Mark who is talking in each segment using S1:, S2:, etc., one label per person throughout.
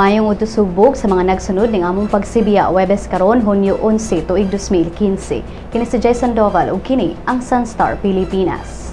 S1: Maayong udto, Sugbo, sa mga nagsunod ning among pagsibiya, Webes karon, Hunyo 11, tuig 2015. Kini si Jay Sandoval ug kini ang Sunstar Pilipinas.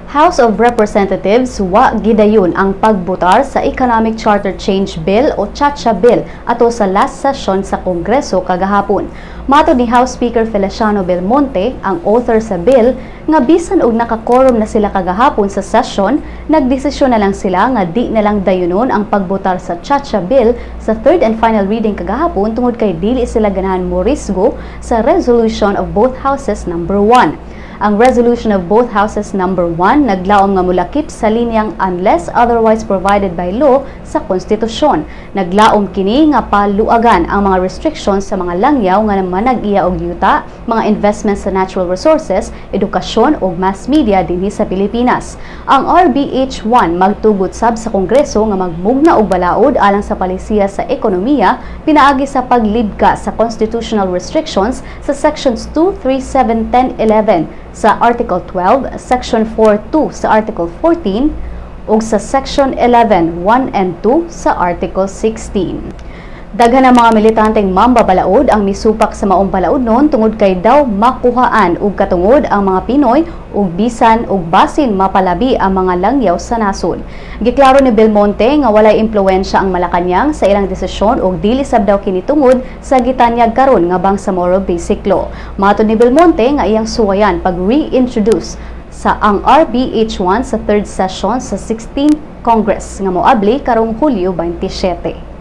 S1: House of Representatives wa gidayon ang pagbutar sa Economic Charter Change Bill o Chacha Bill ato sa last session sa Kongreso kagahapon. Matod ni House Speaker Feliciano Belmonte, ang author sa bill, nga bisan og nakakorum na sila kagahapon sa session, nagdesisyon na lang sila nga di na lang dayunon ang pagbutar sa Chacha Bill sa third and final reading kagahapon tungod kay dili sila ganahan morisgo sa resolution of both houses number 1. Ang resolution of both houses number 1 naglaom nga mulakip sa linyang "unless otherwise provided by law" sa konstitusyon. Naglaom kini nga paluagan ang mga restrictions sa mga langyaw nga manag-iya og yuta, mga investments sa natural resources, edukasyon ug mass media dinhi sa Pilipinas. Ang RBH 1 magtugot sab sa Kongreso nga magmugna og balaod alang sa palisiya sa ekonomiya pinaagi sa paglibka sa constitutional restrictions sa sections 2, 3, 7, 10, 11 sa Article 12, Section 4.2 sa Article 14 ug sa Section 11, 1 and 2 sa Article 16. Daghan ang mga militanteng mambabalaod ang misupak sa maong balaod noon tungod kay daw makuhaan og katungod ang mga Pinoy ug bisan ug basin mapalabi ang mga langyaw sa nasod. Giklaro ni Belmonte nga walay impluwensya ang Malacañang sa ilang desisyon ug dili sab daw kini tungod sa gitanyag karon nga Bangsamoro Basic Law. Matod ni Belmonte nga iyang suwayan pag reintroduce sa ang RBH1 sa third session sa 16th Congress nga moabli karong Hulyo 27.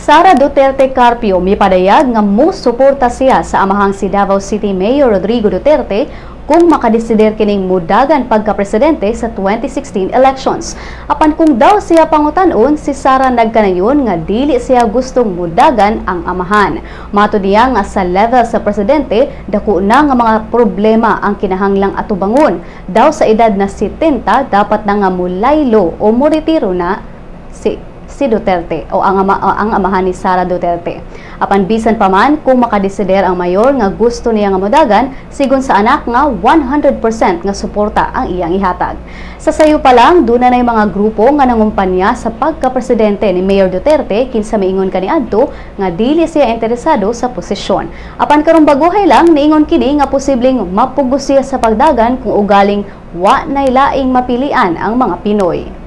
S1: Sara Duterte Carpio mipadayag nga mo suporta siya sa amahang si Davao City Mayor Rodrigo Duterte kung makadesider kining mudagan pagka-presidente sa 2016 elections. Apan kung daw siya pangutan-on, si Sara nagkanayon nga dili siya gustong mudagan ang amahan. Matod niya nga sa level sa presidente, dako na nga mga problema ang kinahanglang atubangon. Daw sa edad na 70, dapat na nga mulaylo o muretiro na si Duterte o ang amahan ni Sara Duterte. Apan bisan pa man kung makadesider ang mayor nga gusto niya nga modagan, sigon sa anak nga 100% nga suporta ang iyang ihatag. Sa sayo pa lang, duna nay mga grupo nga nangumpanya sa pagka-presidente ni Mayor Duterte kinsa miingon kaniadto nga dili siya interesado sa posisyon. Apan karong baguhay lang niingon kini nga posibleng mapugos siya sa pagdagan kung ugaling wa nay laing mapilian ang mga Pinoy.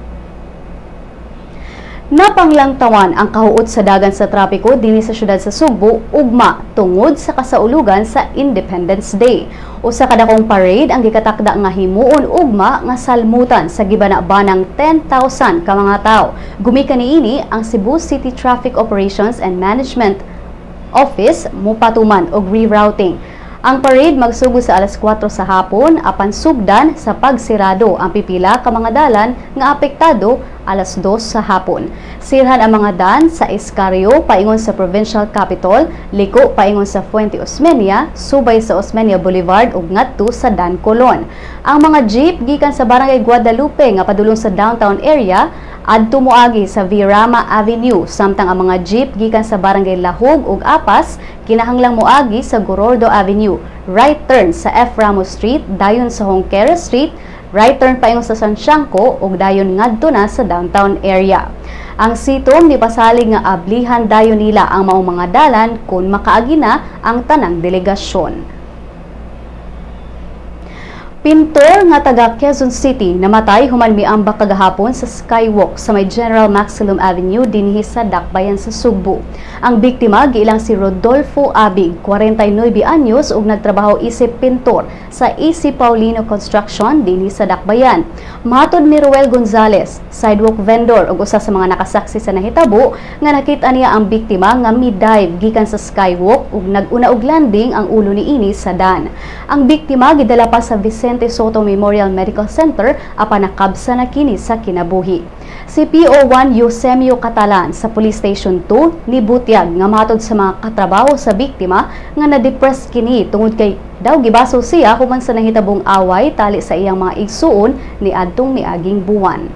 S1: Napanglangtawan ang kahuot sa dagan sa trapiko dinhi sa syudad sa Sugbo ugma tungod sa kasaulugan sa Independence Day. Usa ka dakong parade ang gikatakda nga himuon ugma nga salmutan sa gibana-banang 10,000 ka mga tawo. Gumikan niini ang Cebu City Traffic Operations and Management Office mupatuman og rerouting. Ang parade magsugod sa alas 4 sa hapon apan sugdan sa pagsirado ang pipila ka mga dalan nga apektado alas 2 sa hapon. Sirhan ang mga dan sa Escario paingon sa Provincial Capitol, liko paingon sa Fuente Osmeña, subay sa Osmeña Boulevard ug ngadto sa Dan Colon. Ang mga jeep gikan sa Barangay Guadalupe nga padulong sa downtown area adto moagi sa Virama Avenue, samtang ang mga jeep gikan sa Barangay Lahug ug Apas kinahanglang moagi sa Gorordo Avenue, right turn sa F. Ramos Street, dayon sa Honquera Street, right turn paingon sa Sanciangco ug dayon ngadto na sa downtown area. Ang sitom ni pasalig nga ablihan dayon nila ang maong mga dalan kung makaagi na ang tanang delegasyon. Pintor nga taga Quezon City namatay human miambak kagahapon sa skywalk sa may General Maxilom Avenue dinhi sa Dakbayan sa Sugbo. Ang biktima giilang si Rodolfo Abig, 49 anyos, ug nagtrabaho isip pintor sa AC Paulino Construction dinhi sa Dakbayan. Matod ni Ruel Gonzales, sidewalk vendor ug usa sa mga nakasaksi sa nahitabo, nga nakita niya ang biktima nga mi-dive gikan sa skywalk ug nag-una og landing ang ulo niini sa dan. Ang biktima gidala pa sa Vicente Sotto Memorial Medical Center apan nakabsa na kini sa kinabuhi. Si PO1 Eusemio Catalan sa Police Station 2 nibutyag nga matod sa mga katrabaho sa biktima nga na-depress kini tungod kay daw gibaso siya human sa nahitabong away tali sa iyang mga igsuon ni adtong miaging buwan.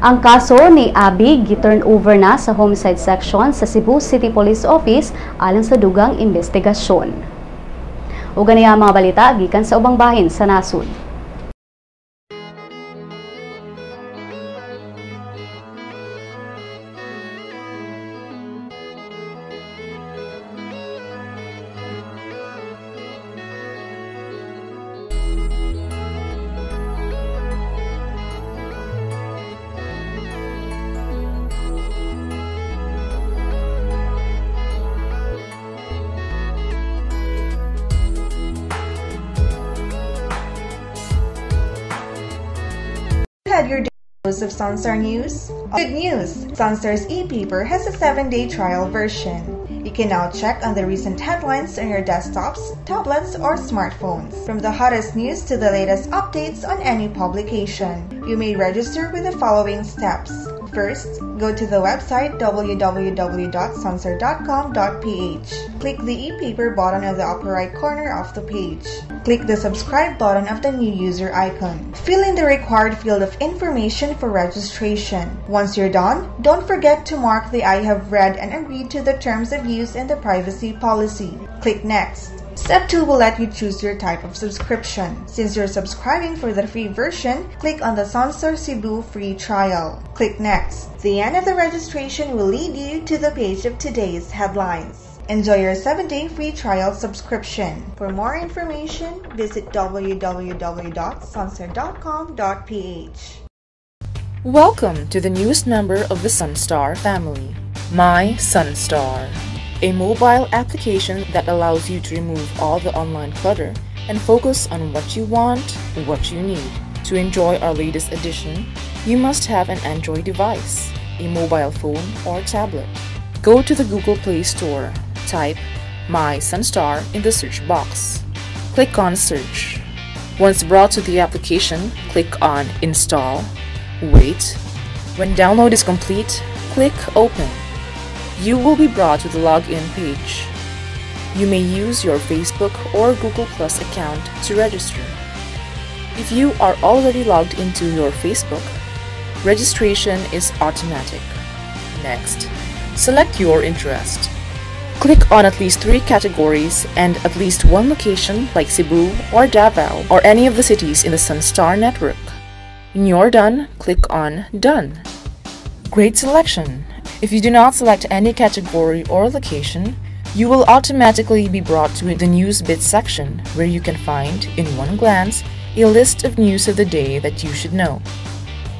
S1: Ang kaso ni Abig gi-turn over na sa homicide section sa Cebu City Police Office alang sa dugang investigasyon. Ug ganiya mga balita gikan sa ubang bahin sa nasod.
S2: had your dose of Sunstar News? Good news! Sunstar's e-paper has a 7-day trial version. You can now check on the recent headlines on your desktops, tablets, or smartphones. From the hottest news to the latest updates on any publication. You may register with the following steps. First, go to the website www.sunstar.com.ph. Click the e-paper button on the upper right corner of the page. Click the subscribe button of the new user icon. Fill in the required field of information for registration. Once you're done, don't forget to mark the "I have read and agreed to the terms of use and the privacy policy." Click Next. Step 2 will let you choose your type of subscription. Since you're subscribing for the free version, click on the Sunstar Cebu free trial. Click Next. The end of the registration will lead you to the page of today's headlines. Enjoy your 7-day free trial subscription. For more information, visit www.sunstar.com.ph.
S3: Welcome to the newest member of the Sunstar family, My Sunstar, a mobile application that allows you to remove all the online clutter and focus on what you want, what you need. To enjoy our latest edition, you must have an Android device, a mobile phone or tablet. Go to the Google Play Store, type My Sunstar in the search box. Click on Search. Once brought to the application, click on Install. Wait. When download is complete, click Open. You will be brought to the login page. You may use your Facebook or Google Plus account to register. If you are already logged into your Facebook, registration is automatic. Next, select your interest. Click on at least 3 categories and at least 1 location like Cebu or Davao or any of the cities in the Sunstar network. When you're done, click on Done. Great selection! If you do not select any category or location, you will automatically be brought to the News Bits section where you can find, in one glance, a list of news of the day that you should know.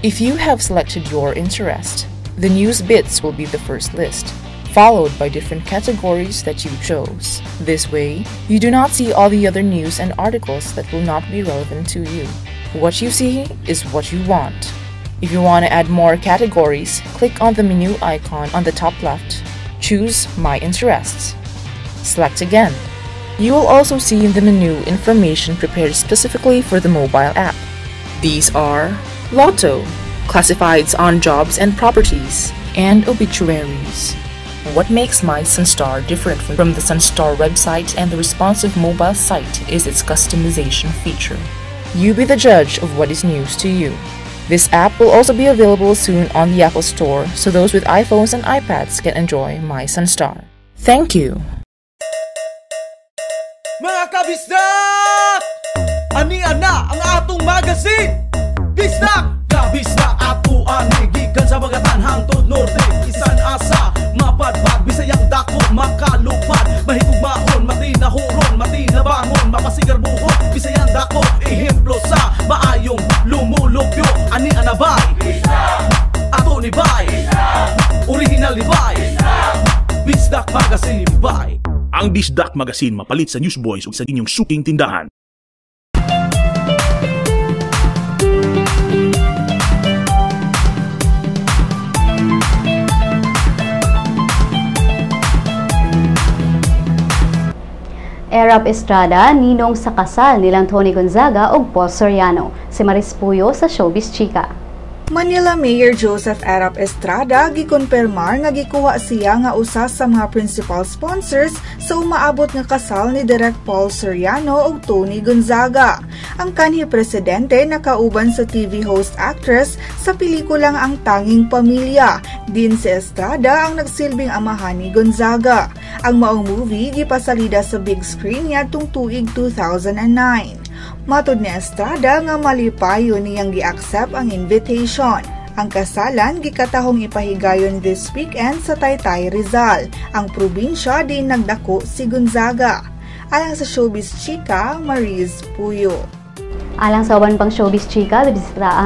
S3: If you have selected your interest, the News Bits will be the first list, followed by different categories that you chose. This way, you do not see all the other news and articles that will not be relevant to you. What you see is what you want. If you want to add more categories, click on the menu icon on the top left. Choose My Interests. Select again. You will also see in the menu information prepared specifically for the mobile app. These are Lotto, classifieds on jobs and properties, and obituaries. What makes My Sunstar different from the Sunstar website and the responsive mobile site is its customization feature. You be the judge of what is news to you. This app will also be available soon on the Apple Store, so those with iPhones and iPads can enjoy My Sunstar. Thank you!
S4: Mga kabisdak! Ania na ang atong magazine! Bisdak! Kabisdak ato ani gikan sa Bagatan hangtod Norte, isan asa mapadpad, Bisayang dako makalupad, mahigugmaon, matinahuron, matinabangon, mapasigarbuhon, Bisayang dako ehemplo sa maayong lumulupyo. Ani anabay ato ni bay, original ni bay, Bisdak Magazine bay.
S5: Ang Bisdak Magazine mapalit sa Newsboys ug sa inyong suking tindahan.
S1: Erap Estrada, ninong sa kasal nilang Toni Gonzaga ug Paul Soriano. Si Maris Puyo sa Showbiz Chika.
S2: Manila Mayor Joseph Erap Estrada gikonfirmar nga gikuha siya nga usa sa mga principal sponsors sa umaabot nga kasal ni Direk Paul Soriano ug Toni Gonzaga. Ang kanhi presidente nakauban sa TV host actress sa pelikulang Ang Tanging Pamilya. Din si Estrada ang nagsilbing amahan ni Gonzaga. Ang maong movie gipasalida sa big screen niadtong tuig 2009. Matod ni Estrada nga malipayo niyang gi-accept ang invitation. Ang kasalan gikatahong ipahigayon this weekend sa Taytay, Rizal, ang probinsya din nagdako si Gonzaga. Alang sa Showbiz Chika, Maris Puyo.
S1: Alang sa uban pang Showbiz Chika,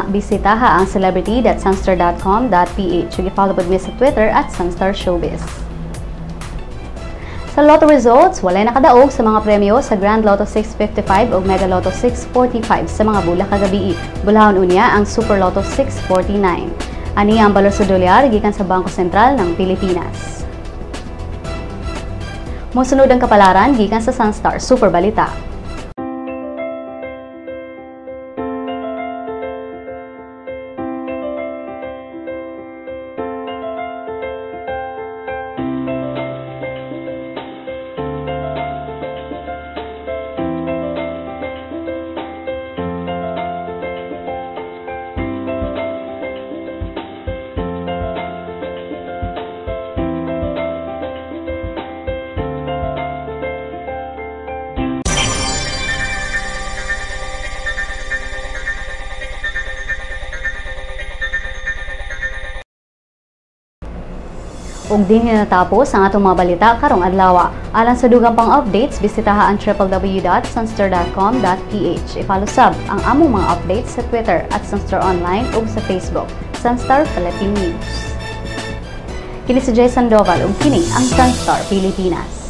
S1: bisitaha ang celebrity.sunstar.com.ph. I-follow pod mi sa Twitter at Sunstar Showbiz. Sa Lotto results, walay nakadaog sa mga premyo sa Grand Lotto 655 ug Mega Lotto 645 sa mga bulak kagabii. Bulahon unya ang Super Lotto 649. Ani ang balor sa dolyar gikan sa Bangko Sentral ng Pilipinas. Mosunod ang kapalaran gikan sa Sunstar Super Balita. Ug dinhi natapos ang atong mga balita karong adlaw. Alang sa dugang pang updates, bisitaha ang www.sunstar.com.ph. I-follow sab ang among mga updates sa Twitter @SunstarOnline ug sa Facebook, Sunstar Philippine News. Kini si Jay Sandoval ug kini ang Sunstar Pilipinas.